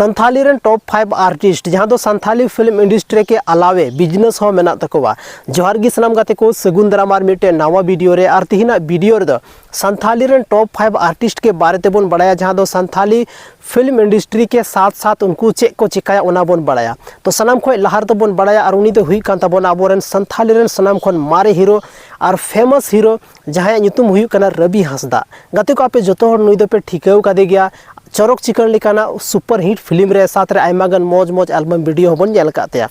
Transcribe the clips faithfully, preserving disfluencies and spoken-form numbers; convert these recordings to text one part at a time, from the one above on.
ᱥᱟᱱᱛᱷᱟᱞᱤ ᱨᱮᱱ ᱴᱚᱯ five artist, ᱡᱟᱦᱟᱸ ᱫᱚ ᱥᱟᱱᱛᱷᱟᱞᱤ ᱯᱷᱤᱞᱢ ᱤᱱᱰᱟᱥᱴᱨᱤ ᱠᱮ ᱟᱞᱟᱣᱮ ᱵᱤᱡᱽᱱᱮᱥ ᱦᱚᱸ ᱢᱮᱱᱟᱜ ᱛᱟᱠᱚᱣᱟ᱾ ᱡᱚᱦᱟᱨ ᱜᱮ ᱥᱟᱱᱟᱢ ᱜᱟᱛᱮ ᱠᱚ, ᱥᱟᱹᱜᱩᱱ ᱫᱟᱨᱟᱢ ᱟᱨ ᱢᱤᱫᱴᱮᱱ ᱱᱟᱣᱟ ᱵᱷᱤᱰᱤᱭᱳ ᱨᱮ᱾ ᱟᱨ ᱛᱤᱦᱤᱧᱟᱜ ᱵᱷᱤᱰᱤᱭᱳ ᱨᱮᱫᱚ ᱥᱟᱱᱛᱷᱟᱞᱤ ᱨᱮᱱ ᱴᱚᱯ ᱯᱷᱟᱭᱤᱵᱷ ᱟᱨᱴᱤᱥᱴ ᱠᱮ ᱵᱟᱨᱮ ᱛᱮᱵᱚᱱ ᱵᱟᱲᱟᱭᱟ, ᱡᱟᱦᱟᱸ ᱫᱚ ᱥᱟᱱᱛᱷᱟᱞᱤ ᱯᱷᱤᱞᱢ ᱤᱱᱰᱟᱥᱴᱨᱤ ᱠᱮ ᱥᱟᱛᱷ ᱥᱟᱛᱷ ᱩᱱᱠᱩ ᱪᱮᱫ ᱠᱚ ᱪᱤᱠᱟᱹᱭᱟ, ᱚᱱᱟ ᱵᱚᱱ ᱵᱟᱲᱟᱭᱟ᱾ ᱛᱚ ᱥᱟᱱᱟᱢ ᱠᱷᱚᱱ ᱞᱟᱦᱟ ᱨᱮᱫᱚ ᱵᱚᱱ ᱵᱟᱲᱟᱭᱟ, ᱟᱨ ᱩᱱᱤ ᱫᱚ ᱦᱩᱭᱩᱜ ᱠᱟᱱ ᱛᱟᱵᱚᱱᱟ ᱟᱵᱚᱨᱮᱱ ᱥᱟᱱᱛᱷᱟᱞᱤ ᱨᱮᱱ ᱥᱟᱱᱟᱢ ᱠᱷᱚᱱ ᱢᱟᱨᱮ ᱦᱤᱨᱳ ᱟᱨ ᱯᱷᱮᱢᱟᱥ ᱦᱤᱨᱳ, ᱡᱟᱦᱟᱸᱭᱟᱜ ᱧᱩᱛᱩᱢ ᱦᱩᱭᱩᱜ ᱠᱟᱱᱟ ᱨᱚᱵᱤ ᱦᱟᱸᱥᱫᱟ᱾ ᱜᱟᱛᱮ ᱠᱚ, ᱟᱯᱮ ᱡᱚᱛᱚ ᱦᱚᱲ ᱱᱩᱭ ᱫᱚᱯᱮ ᱴᱷᱤᱠᱟᱹᱣ ᱠᱟᱫᱮ ᱜᱮᱭᱟ ᱪᱚᱨᱚᱠ ᱪᱤᱠᱟᱹᱲ ᱞᱮᱠᱟᱱᱟᱜ ᱥᱩᱯᱟᱨ ᱦᱤᱴ ᱯᱷᱤᱞᱢ ᱨᱮ, ᱥᱟᱛᱷ ᱨᱮ ᱟᱭᱢᱟ ᱜᱟᱱ ᱢᱚᱡᱽ ᱢᱚᱡᱽ ᱮᱞᱵᱟᱢ ᱵᱷᱤᱰᱤᱭᱳ ᱦᱚᱸᱵᱚᱱ ᱧᱮᱞ ᱟᱠᱟᱫ ᱛᱟᱭᱟ᱾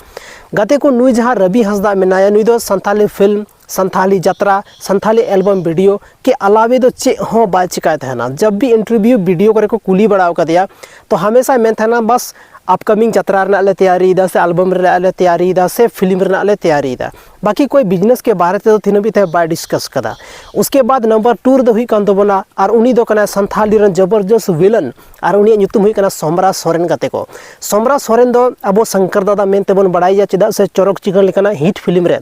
ᱜᱟᱛᱮ ᱠᱚ, ᱱᱩᱭ ᱡᱟᱦᱟᱸ ᱨᱚᱵᱤ ᱦᱟᱸᱥᱫᱟ ᱢᱮᱱᱟᱭᱟ, ᱱᱩᱭ ᱫᱚ ᱥᱟᱱᱛᱷᱟᱞᱤ ᱯᱷᱤᱞᱢ, ᱥᱟᱱᱛᱷᱟᱞᱤ ᱡᱟᱛᱨᱟ, ᱥᱟᱱᱛᱷᱟᱞᱤ ᱮᱞᱵᱟᱢ ᱵᱷᱤᱰᱤᱭᱳ ᱠᱮ ᱟᱞᱟᱣᱮ ᱫᱚ ᱪᱮᱫ ᱦᱚᱸ ᱵᱟᱭ ᱪᱤᱠᱟᱭ ᱛᱟᱦᱮᱱᱟ᱾ ᱡᱟᱵ ᱵᱷᱤ ᱤᱱᱴᱟᱨᱵᱷᱤᱭᱩ ᱵᱷᱤᱰᱤᱭᱳ ᱠᱚᱨᱮ ᱠᱚ ᱠᱩᱞᱤ ᱵᱟᱲᱟᱣ ᱠᱟᱫᱮᱭᱟ, ᱛᱚ ᱦᱟᱢᱮᱥᱟᱭ ᱢᱮᱱ ᱛᱟᱦᱮᱱᱟ, "ᱵᱟᱥ ᱟᱯᱠᱟᱢᱤᱝ ᱡᱟᱛᱨᱟ ᱨᱮᱱᱟᱜ ᱞᱮ ᱛᱮᱭᱟᱨᱤᱭᱮᱫᱟ, ᱥᱮ ᱮᱞᱵᱟᱢ ᱨᱮᱱᱟᱜ ᱞᱮ ᱛᱮᱭᱟᱨᱤᱭᱮᱫᱟ, ᱥᱮ ᱯᱷᱤᱞᱢ ᱨᱮᱱᱟᱜ ᱞᱮ ᱛᱮᱭᱟᱨᱤᱭᱮᱫᱟ, ᱵᱟᱠᱤ ᱠᱚᱭ ᱵᱤᱡᱽᱱᱮᱥ ᱠᱮ ᱵᱟᱨᱮ ᱛᱮᱫᱚ ᱛᱤᱱᱟᱹᱜ ᱵᱤᱛᱮ ᱵᱟᱭ ᱰᱤᱥᱠᱟᱥ ᱠᱟᱫᱟ᱾" ᱩᱥᱠᱮ ᱵᱟᱫ ᱱᱟᱢᱵᱟᱨ ᱴᱩ ᱨᱮᱫᱚ ᱦᱩᱭᱩᱜ ᱠᱟᱱ ᱛᱟᱵᱚᱱᱟ, ᱟᱨ ᱩᱱᱤ ᱫᱚ ᱠᱟᱱᱟᱭ ᱥᱟᱱᱛᱷᱟᱞᱤ ᱨᱮᱱ ᱡᱚᱵᱚᱨᱡᱚᱥ ᱵᱷᱤᱞᱮᱱ, ᱟᱨ ᱩᱱᱤᱭᱟᱜ ᱧᱩᱛᱩᱢ ᱦᱩᱭᱩᱜ ᱠᱟᱱᱟ ᱥᱚᱢᱨᱟ ᱥᱚᱨᱮᱱ᱾ ᱜᱟᱛᱮ ᱠᱚ, ᱥᱚᱢᱨᱟ ᱥᱚᱨᱮᱱ ᱫᱚ ᱟᱵᱚ ᱥᱚᱝᱠᱚᱨ ᱫᱟᱫᱟ ᱢᱮᱱᱛᱮ ᱵᱚᱱ ᱵᱟᱲᱟᱭᱟ, ᱪᱮᱫᱟᱜ ᱥᱮ ᱪᱚᱨᱚᱠ ᱪᱤᱠᱟᱹᱲ ᱞᱮᱠᱟᱱᱟᱜ ᱦᱤᱴ ᱯᱷᱤᱞᱢ ᱨᱮ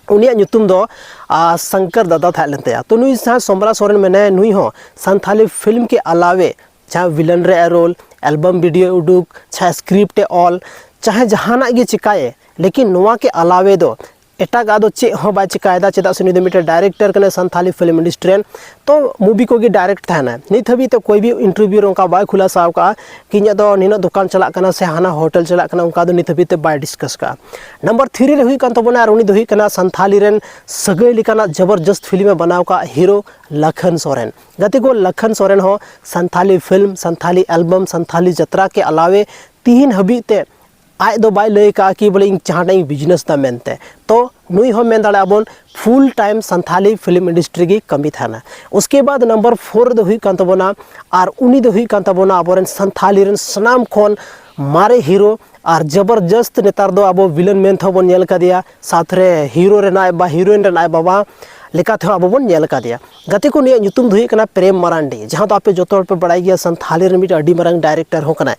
ᱩᱱᱤᱭᱟᱜ ᱧᱩᱛᱩᱢ ᱫᱚ, ᱟ, ᱥᱚᱝᱠᱚᱨ ᱫᱟᱫᱟ ᱛᱟᱦᱮᱸ ᱞᱮᱱ ᱛᱟᱭᱟ᱾ ᱛᱚ ᱱᱩᱭ ᱡᱟᱦᱟᱸ ᱥᱚᱢᱨᱟ ᱥᱚᱨᱮᱱ ᱢᱮᱱᱟᱭᱟ, ᱱᱩᱭ ᱦᱚᱸ ᱥᱟᱱᱛᱷᱟᱞᱤ ᱯᱷᱤᱞᱢ ᱠᱮ ᱟᱞᱟᱣᱮ ᱡᱟᱦᱟᱸ ᱵᱷᱤᱞᱮᱱ ᱨᱮ ᱨᱳᱞ, ᱮᱞᱵᱟᱢ ᱵᱷᱤᱰᱤᱭᱳ ᱩᱰᱩᱠ, ᱪᱟᱦᱮ ᱥᱠᱨᱤᱯᱴ ᱮ ᱚᱞ, ᱪᱟᱦᱮ ᱡᱟᱦᱟᱱᱟᱜ ᱜᱮ ᱪᱤᱠᱟᱭᱮ, ᱞᱮᱠᱤᱱ ᱱᱚᱣᱟ ᱠᱮ ᱟᱞᱟᱣᱮ ᱫᱚ ᱮᱴᱟᱜᱟᱜ ᱫᱚ ᱪᱮᱫ ᱦᱚᱸ ᱵᱟᱭ ᱪᱤᱠᱟᱭᱮᱫᱟ, ᱪᱮᱫᱟᱜ ᱥᱮ ᱱᱩᱭ ᱫᱚ ᱢᱤᱫᱴᱮᱱ ᱰᱟᱭᱨᱮᱠᱴᱚᱨ ᱠᱟᱱᱟᱭ ᱥᱟᱱᱛᱷᱟᱞᱤ ᱯᱷᱤᱞᱢ ᱤᱱᱰᱟᱥᱴᱨᱤ ᱨᱮᱱ᱾ ᱛᱚ ᱢᱩᱵᱷᱤ ᱠᱚᱜᱮ ᱰᱟᱭᱨᱮᱠᱴ ᱛᱟᱦᱮᱱᱟ᱾ ᱱᱤᱛ ᱦᱟᱹᱵᱤᱡ ᱛᱮ ᱠᱚᱭ ᱵᱷᱤ ᱤᱱᱴᱟᱨᱵᱷᱤᱭᱩ ᱨᱮ ᱚᱱᱠᱟ ᱵᱟᱭ ᱠᱷᱩᱞᱟᱥᱟ ᱟᱠᱟᱫᱼᱟ ᱠᱤ ᱤᱧᱟᱹᱜ ᱫᱚ ᱱᱤᱱᱟᱹᱜ ᱫᱚᱠᱟᱱ ᱪᱟᱞᱟᱜ ᱠᱟᱱᱟ ᱥᱮ ᱦᱟᱱᱟ ᱦᱳᱴᱮᱞ ᱪᱟᱞᱟᱜ ᱠᱟᱱᱟ, ᱚᱱᱠᱟ ᱫᱚ ᱱᱤᱛ ᱦᱟᱹᱵᱤᱡ ᱛᱮ ᱵᱟᱭ ᱰᱤᱥᱠᱟᱥ ᱠᱟᱜᱼᱟ᱾ ᱱᱟᱢᱵᱟᱨ ᱛᱷᱨᱤ ᱨᱮ ᱦᱩᱭᱩᱜ ᱠᱟᱱ ᱛᱟᱵᱚᱱᱟ, ᱟᱨ ᱩᱱᱤ ᱫᱚ ᱦᱩᱭᱩᱜ ᱠᱟᱱᱟ ᱥᱟᱱᱛᱷᱟᱞᱤ ᱨᱮᱱ ᱥᱟᱹᱜᱟᱹᱭ ᱞᱮᱠᱟᱱᱟᱜ ᱡᱚᱵᱚᱨᱡᱚᱥᱛ ᱯᱷᱤᱞᱢ ᱮ ᱵᱮᱱᱟᱣ ᱟᱠᱟᱫ ᱦᱤᱨᱳ ᱞᱟᱠᱷᱟᱱ ᱥᱚᱨᱮᱱ᱾ ᱜᱟᱛᱮ ᱠᱚ, ᱞᱟᱠᱷᱟᱱ ᱥᱚᱨᱮᱱ ᱦᱚᱸ ᱥᱟᱱᱛᱷᱟᱞᱤ ᱯᱷᱤᱞᱢ, ᱥᱟᱱᱛᱷᱟᱞᱤ ᱮᱞᱵᱟᱢ, ᱥᱟᱱᱛᱷᱟᱞᱤ ᱡᱟᱛᱨᱟ ᱠᱮ ᱟᱞᱟᱣᱮ ᱛᱤᱦᱤᱱ ᱦᱟᱹᱵᱤᱡ ᱛᱮ ᱟᱡ ᱫᱚ ᱵᱟᱭ ᱞᱟᱹᱭ ᱠᱟᱜᱼᱟ ᱠᱤ ᱵᱚᱞᱮ ᱤᱧ ᱡᱟᱦᱟᱸᱴᱟᱜ ᱤᱧ ᱵᱤᱡᱽᱱᱮᱥ ᱫᱟ ᱢᱮᱱᱛᱮ᱾ ᱛᱚ ᱱᱩᱭ ᱦᱚᱸ ᱢᱮᱱ ᱫᱟᱲᱮᱭᱟᱜᱼᱟ ᱵᱚᱱ ᱯᱷᱩᱞ ᱴᱟᱭᱤᱢ ᱥᱟᱱᱛᱷᱟᱞᱤ ᱯᱷᱤᱞᱢ ᱤᱱᱰᱟᱥᱴᱨᱤ ᱜᱮ ᱠᱟᱹᱢᱤ ᱛᱟᱦᱮᱱᱟ᱾ ᱩᱥᱠᱮ ᱵᱟᱫ ᱱᱟᱢᱵᱟᱨ ᱯᱷᱳᱨ ᱨᱮᱫᱚ ᱦᱩᱭᱩᱜ ᱠᱟᱱ ᱛᱟᱵᱚᱱᱟ, ᱟᱨ ᱩᱱᱤ ᱫᱚ ᱦᱩᱭᱩᱜ ᱠᱟᱱ ᱛᱟᱵᱚᱱᱟ ᱟᱵᱚᱨᱮᱱ ᱥᱟᱱᱛᱷᱟᱞᱤ ᱨᱮᱱ ᱥᱟᱱᱟᱢ ᱠᱷᱚᱱ ᱢᱟᱨᱮ ᱦᱤᱨᱳ ᱟᱨ ᱡᱚᱵᱚᱨᱡᱚᱥᱛ ᱱᱮᱛᱟᱨ ᱫᱚ ᱟᱵᱚ ᱵᱷᱤᱞᱮᱱ ᱢᱮᱱ ᱛᱮᱦᱚᱸ ᱵᱚᱱ ᱧᱮᱞ ᱠᱟᱫᱮᱭᱟ, ᱥᱟᱛᱷ ᱨᱮ ᱦᱤᱨᱳ ᱨᱮᱱ ᱟᱡ ᱵᱟ, ᱦᱤᱨᱳᱭᱤᱱ ᱨᱮᱱ ᱟᱡ ᱵᱟᱵᱟ ᱞᱮᱠᱟ ᱛᱮᱦᱚᱸ ᱟᱵᱚ ᱵᱚᱱ ᱧᱮᱞ ᱠᱟᱫᱮᱭᱟ᱾ ᱜᱟᱛᱮ ᱠᱚ, ᱱᱩᱭᱟᱜ ᱧᱩᱛᱩᱢ ᱫᱚ ᱦᱩᱭᱩᱜ ᱠᱟᱱᱟ ᱯᱨᱮᱢ ᱢᱟᱨᱟᱱᱰᱤ, ᱡᱟᱦᱟᱸ ᱫᱚ ᱟᱯᱮ ᱡᱚᱛᱚ ᱦᱚᱲ ᱯᱮ ᱵᱟᱲᱟᱭ ᱜᱮᱭᱟ, ᱥᱟᱱᱛᱷᱟᱞᱤ ᱨᱮᱱ ᱢᱤᱫᱴᱮᱱ ᱟᱹᱰᱤ ᱢᱟᱨᱟᱝ ᱰᱟᱭᱨᱮᱠᱴᱚᱨ ᱦᱚᱸ ᱠᱟᱱᱟᱭ᱾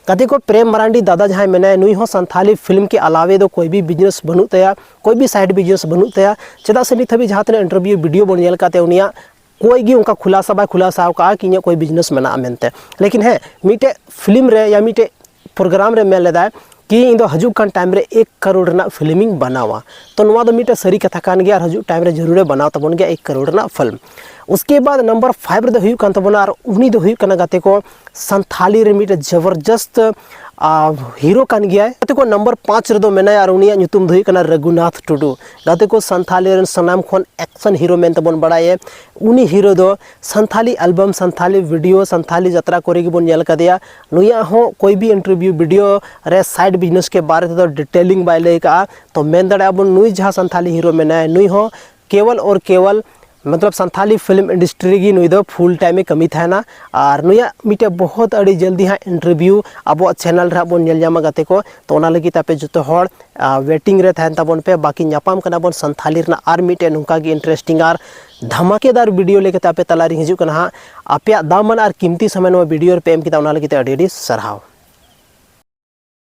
ᱜᱟᱛᱮ ᱠᱚ, ᱯᱨᱮᱢ ᱢᱟᱨᱟᱱᱰᱤ ᱫᱟᱫᱟ ᱡᱟᱦᱟᱸᱭ ᱢᱮᱱᱟᱭᱟ, ᱱᱩᱭ ᱦᱚᱸ ᱥᱟᱱᱛᱷᱟᱞᱤ ᱯᱷᱤᱞᱢ ᱠᱮ ᱟᱞᱟᱣᱮ ᱫᱚ ᱠᱚᱭ ᱵᱷᱤ ᱵᱤᱡᱽᱱᱮᱥ ᱵᱟᱹᱱᱩᱜ ᱛᱟᱭᱟ, ᱠᱚᱭ ᱵᱷᱤ ᱥᱟᱭᱤᱰ ᱵᱤᱡᱽᱱᱮᱥ ᱵᱟᱹᱱᱩᱜ ᱛᱟᱭᱟ᱾ ᱪᱮᱫᱟᱜ ᱥᱮ ᱱᱤᱛ ᱦᱟᱹᱵᱤᱡ ᱡᱟᱦᱟᱸ ᱛᱤᱱᱟᱹᱜ ᱤᱱᱴᱟᱨᱵᱷᱤᱭᱩ ᱵᱷᱤᱰᱤᱭᱳ ᱵᱚᱱ ᱧᱮᱞ ᱠᱟᱫ ᱛᱟᱭᱟ, ᱩᱱᱤᱭᱟᱜ ᱚᱠᱚᱭ ᱜᱮ ᱚᱱᱠᱟ ᱠᱷᱩᱞᱟᱥᱟ ᱵᱟᱭ ᱠᱷᱩᱞᱟᱥᱟ ᱟᱠᱟᱫᱼᱟ ᱠᱤ ᱤᱧᱟᱹᱜ ᱠᱳᱭ ᱵᱤᱡᱽᱱᱮᱥ ᱢᱮᱱᱟᱜᱼᱟ ᱢᱮᱱᱛᱮ᱾ ᱞᱮᱠᱤᱱ ᱦᱮᱸ, ᱢᱤᱫᱴᱮᱡ ᱯᱷᱤᱞᱢ ᱨᱮ ᱭᱟ ᱢᱤᱫᱴᱮᱡ ᱯᱨᱳᱜᱨᱟᱢ ᱨᱮ ᱢᱮᱱ ᱞᱮᱫᱟᱭ ᱠᱤ ᱤᱧ ᱫᱚ ᱦᱤᱡᱩᱜ ᱠᱟᱱ ᱴᱟᱭᱤᱢ ᱨᱮ ᱮᱠ ᱠᱟᱨᱳᱲ ᱨᱮᱱᱟᱜ ᱯᱷᱤᱞᱢ ᱤᱧ ᱵᱮᱱᱟᱣᱟ᱾ ᱛᱚ ᱱᱚᱣᱟ ᱫᱚ ᱢᱤᱫᱴᱮᱡ ᱥᱟᱹᱨᱤ ᱠᱟᱛᱷᱟ ᱠᱟᱱ ᱜᱮᱭᱟ, ᱟᱨ ᱦᱤᱡᱩᱜ ᱴᱟᱭᱤᱢ ᱨᱮ ᱡᱟᱹᱨᱩᱲᱮ ᱵᱮᱱᱟᱣ ᱛᱟᱵᱚᱱ ᱜᱮᱭᱟ ᱮᱠ ᱠᱟᱨᱳᱲ ᱨᱮᱱᱟᱜ ᱯᱷᱤᱞᱢ᱾ ᱩᱥᱠᱮ ᱵᱟᱫ ᱱᱟᱢᱵᱟᱨ ᱯᱷᱟᱭᱤᱵᱷ ᱨᱮᱫᱚ ᱦᱩᱭᱩᱜ ᱠᱟᱱ ᱛᱟᱵᱚᱱᱟ, ᱟᱨ ᱩᱱᱤ ᱫᱚ ᱦᱩᱭᱩᱜ ᱠᱟᱱᱟ ᱜᱟᱛᱮ ᱠᱚ ᱥᱟᱱᱛᱷᱟᱞᱤ ᱨᱮ ᱢᱤᱫᱴᱮᱡ ᱡᱚᱵᱚᱨᱡᱚᱥᱛ ᱦᱤᱨᱳ ᱠᱟᱱ ᱜᱮᱭᱟᱭ᱾ ᱜᱟᱛᱮ ᱠᱚ ᱱᱟᱢᱵᱟᱨ ᱯᱟᱸᱪ ᱨᱮᱫᱚ ᱢᱮᱱᱟᱭᱟ, ᱟᱨ ᱩᱱᱤᱭᱟᱜ ᱧᱩᱛᱩᱢ ᱫᱚ ᱦᱩᱭᱩᱜ ᱠᱟᱱᱟ ᱨᱟᱹᱜᱷᱩᱱᱟᱛᱷ ᱴᱩᱰᱩ᱾ ᱜᱟᱛᱮ ᱠᱚ ᱥᱟᱱᱛᱷᱟᱞᱤ ᱨᱮᱱ ᱥᱟᱱᱟᱢ ᱠᱷᱚᱱ ᱮᱠᱥᱚᱱ ᱦᱤᱨᱳ ᱢᱮᱱᱛᱮ ᱵᱚᱱ ᱵᱟᱲᱟᱭᱮ᱾ ᱩᱱᱤ ᱦᱤᱨᱳ ᱫᱚ ᱥᱟᱱᱛᱷᱟᱞᱤ ᱮᱞᱵᱟᱢ, ᱥᱟᱱᱛᱷᱟᱞᱤ ᱵᱷᱤᱰᱤᱭᱳ, ᱥᱟᱱᱛᱷᱟᱞᱤ ᱡᱟᱛᱨᱟ ᱠᱚᱨᱮ ᱜᱮᱵᱚᱱ ᱧᱮᱞ ᱠᱟᱫᱮᱭᱟ᱾ ᱱᱩᱭᱟᱜ ᱦᱚᱸ ᱠᱳᱭ ᱵᱷᱤ ᱤᱱᱴᱟᱨᱵᱷᱤᱭᱩ ᱵᱷᱤᱰᱤᱭᱳ ᱨᱮ ᱥᱟᱭᱤᱰ ᱵᱤᱡᱽᱱᱮᱥ ᱠᱮ ᱵᱟᱨᱮ ᱛᱮᱫᱚ ᱰᱤᱴᱮᱞᱤᱝ ᱵᱟᱭ ᱞᱟᱹᱭ ᱠᱟᱜᱼᱟ᱾ ᱛᱚ ᱢᱮᱱ ᱫᱟᱲᱮᱭᱟᱜᱼᱟ ᱵᱚᱱ ᱱᱩᱭ ᱡᱟᱦᱟᱸ ᱥᱟᱱᱛᱷᱟᱞᱤ ᱦᱤᱨᱳ ᱢᱮᱱᱟᱭᱟ, ᱱᱩᱭ ᱦᱚᱸ ᱠᱮᱵᱚᱞ ᱚᱨ ᱠᱮᱵᱚᱞ ᱢᱚᱛᱞᱚᱵ ᱥᱟᱱᱛᱷᱟᱞᱤ ᱯᱷᱤᱞᱢ ᱤᱱᱰᱟᱥᱴᱨᱤ ᱨᱮᱜᱮ ᱱᱩᱭ ᱫᱚ ᱯᱷᱩᱞ ᱴᱟᱭᱤᱢ ᱮ ᱠᱟᱹᱢᱤ ᱛᱟᱦᱮᱱᱟ᱾ ᱟᱨ ᱱᱩᱭᱟᱜ ᱢᱤᱫᱴᱮᱡ ᱵᱚᱦᱚᱛ ᱟᱹᱰᱤ ᱡᱚᱞᱫᱤ ᱦᱟᱸᱜ ᱤᱱᱴᱟᱨᱵᱷᱤᱭᱩ ᱟᱵᱚᱣᱟᱜ ᱪᱮᱱᱮᱞ ᱨᱮ ᱦᱟᱸᱜ ᱵᱚᱱ ᱧᱮᱞ ᱧᱟᱢᱟ ᱜᱟᱛᱮ ᱠᱚ᱾ ᱛᱚ ᱚᱱᱟ ᱞᱟᱹᱜᱤᱫ ᱟᱯᱮ ᱡᱚᱛᱚ ᱦᱚᱲ ᱣᱮᱴᱤᱝ ᱨᱮ ᱛᱟᱦᱮᱱ ᱛᱟᱵᱚᱱ ᱯᱮ᱾ ᱵᱟᱠᱤ ᱧᱟᱯᱟᱢ ᱠᱟᱱᱟ ᱵᱚᱱ ᱥᱟᱱᱛᱷᱟᱞᱤ ᱨᱮᱱᱟᱜ ᱟᱨ ᱢᱤᱫᱴᱮᱡ ᱱᱚᱝᱠᱟ ᱜᱮ ᱤᱱᱴᱟᱨᱮᱥᱴᱤᱝ ᱟᱨ ᱫᱷᱟᱢᱟᱠᱮᱫᱟᱨ ᱵᱷᱤᱰᱤᱭᱳ ᱞᱮᱠᱟᱛᱮ ᱟᱯᱮ ᱛᱟᱞᱟᱨᱤᱧ ᱦᱤᱡᱩᱜ ᱠᱟᱱᱟ ᱦᱟᱸᱜ᱾ ᱟᱯᱮᱭᱟᱜ ᱫᱟᱢᱟᱱ ᱟᱨ ᱠᱤᱢᱛᱤ ᱥᱚᱢᱚᱭ ᱱᱚᱣᱟ ᱵᱷᱤᱰᱤᱭᱳ ᱨᱮᱯᱮ ᱮᱢ ᱠᱮᱫᱟ, ᱚᱱᱟ ᱞᱟᱹᱜᱤᱫ ᱛᱮ ᱟᱹᱰᱤ ᱟᱹᱰᱤ ᱥᱟᱨᱦᱟᱣ᱾